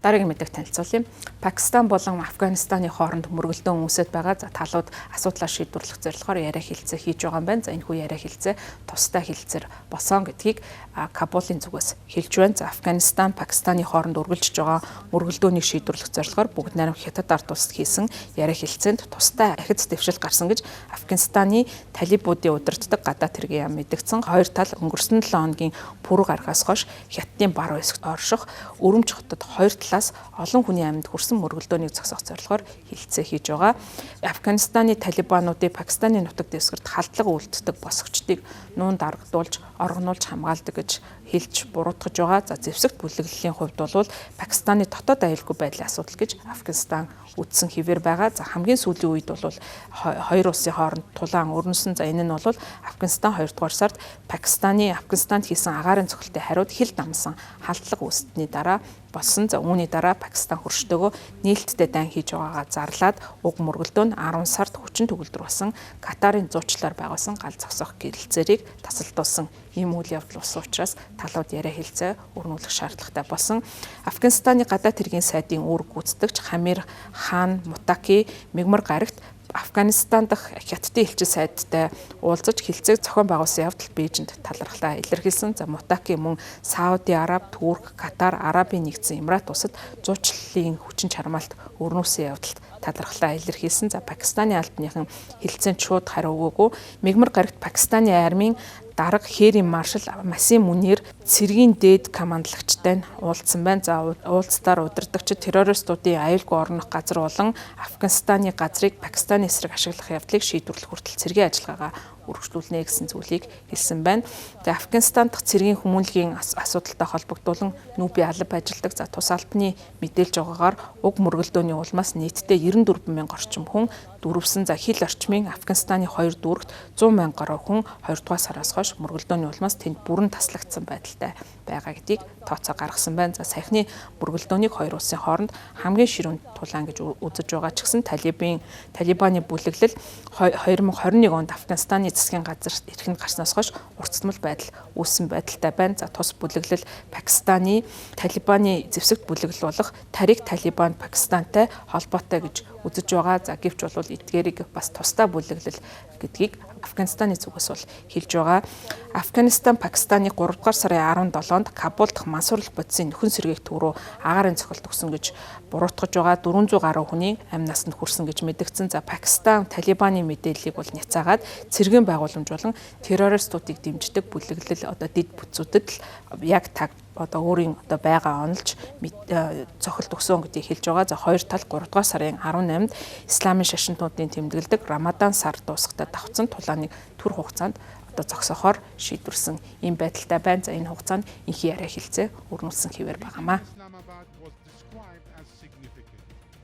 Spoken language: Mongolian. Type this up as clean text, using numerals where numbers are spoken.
Дараагийн мэдээг танилцуулъя. Пакистан болон Афганистаны хооронд мөргөлдөөн үүсэт байгаа. За талууд асуудлаа шийдвэрлэх зорилгоор яриа хэлцээ хийж байгаа юм байна. За энэхүү яриа хэлцээ тустай хэлцээр босон гэдгийг Кабулын зүгээс хэлж байна. За Афганистан, Пакистаны хооронд үргэлжлэж байгаа мөргөлдөөнийг шийдвэрлэх зорилгоор бүгд найрамдах Хятад ард улсад хийсэн яриа хэлцээнд тустай ахиц дэвшил гарсан гэж Афганистаны талибуудын удирддаг гадаад хэргийн яам мэдгдсэн. Хоёр тал өнгөрсөн 7 хоногийн пүрэв гаргаас хойш Хятадын баруун хэсэгт орших Өрөмж хотод хоёр талаас олон хүний амьд хүрсэн мөргөлдөөнийг зогсоох зорилгоор хэлэлцээ хийж байгаа. Афганистаны талибануудыг Пакистаны нутаг дэвсгэрт халдлага үйлддэг босгочдыг нуун даргадуулж, оргонуулж хамгаалдаг гэж хэлж буруутгаж байгаа. За зэвсэгт бүлэглэлийн хувьд бол Пакистаны дотоод аюулгүй байдлын асуудал гэж Афганистан үздсэн хэвээр байгаа. За хамгийн сүүлийн үед бол хоёр улсын хооронд тулаан өрнөсөн. За энэ нь бол Афганистан 2 дугаар сард Пакистаны Афганистанд хийсэн агаарын цохилтын хариуд хил дамсан халдлага үүсдэний дараа болсон. За үүний дараа Пакистан хөрштөөгөө нээлттэй дайн хийж байгаагаа зарлаад уг мөргөлдөө нь 10 сард хүчин төгөлдөр болсон Катарын зуучлалаар байгуулсан гал зогсоох гэрэлцээрийг тасалдуулсан ийм үйл явдал болсон учраас талууд яриа хэлцээ өрнүүлэх шаардлагатай болсон. Афганистаны гадаад хэргийн сайдын үүрэг гүйцэтгэгч Хамир Хаан Мутаки мягмар гарагт Афганистан дахь Хятадын элчин сайдтай уулзаж хэлцээг зохион байгуулсан явдал Бээжинд талархлаа илэрхийлсэн. За Мутаки мөн Сауди Араб, Турк, Катар, Арабын нэгдсэн Эмират улсад зуучлалын хүчин чармаалт өрнүүлсэн явдалд талархлаа илэрхийлсэн. За Пакистаны албаныхан хэлцээнд шууд хариу өгөөгүй. Мягмар гарагт Пакистаны армийн дарга Херийн маршал Масим Мунир цэргийн дээд командлагчтай нь уулзсан байна. За уулзалтаар удирдагчид террористуудын аюулгүй орнох газар болон Афганистаны газрыг Пакистаны эсрэг ашиглах явдлыг шийдвэрлэх хүртэл цэргийн ажиллагаагаа үргэлжлүүлнэ гэсэн зүйлийг хэлсэн байна. Тэгээ Афганистан дахь цэргийн хүмүүнлэгийн асуудалтай холбогдуулан нүүбийн алба ажилладаг. За тус албаны мэдээлж байгаагаар уг мөргөлдөөний улмаас нийтдээ 94 мянга орчим хүн дөрвсөн. За хил орчмын Афганистаны хоёр дүүрэгт 100 мянга гаруй хүн 2 дугаар сараас хойш мөргөлдөөний улмаас тэнд бүрэн таслагдсан байдалтай байгаа гэдгийг тооцоо гаргасан байна. За саяхны мөргөлдөөнийг хоёр улсын хооронд хамгийн ширүүн тулаан гэж үзэж байгаа ч гэсэн Талибаны бүлэглэл 2021 онд Афганистаны засгийн газар эрхэнд гарснаас хойш уртасмал байдал үүссэн байдалтай байна. За тус бүлэглэл Пакистаны Талибаны зэвсэгт бүлэглэл болох Тарик Талибан Пакистантай холбоотой гэж үзэж байгаа. За гэвч бол эдгээрийг бас тусдаа бүлэглэл гэдгийг Афганистаны зүгээс бол хэлж байгаа. Афганистан Пакистаны 3 дугаар сарын 17-нд Кабул дахь мансуурлах бодисын нөхөн сэргээх төв рүү агаарын цохилт өгсөн гэж буруутгаж байгаа. 400 гаруй хүний амь насанд хүрсэн гэж мэдэгдсэн. За Пакистан Талибаны мэдээллийг бол няцаагаад цэргийн байгууламж болон террористуудыг дэмждэг бүлэглэл одоо дэд бүтцүүдэд л яг таг одоо өөрийн одоо байгаа онолж цохилт өгсөн гэдгийг хэлж байгаа. За хоёр тал 3 дугаар сарын 18-нд исламын шашинтнуудын тэмдэглэдэг Рамадан сар дуусахтай давхцсан тулааныг түр хугацаанд одоо зогсоохоор шийдвэрсэн ийм байдалтай байна. За энэ хугацаанд инхий яриа хэлцээ өрнүүлсэн хэвээр байгаамаа.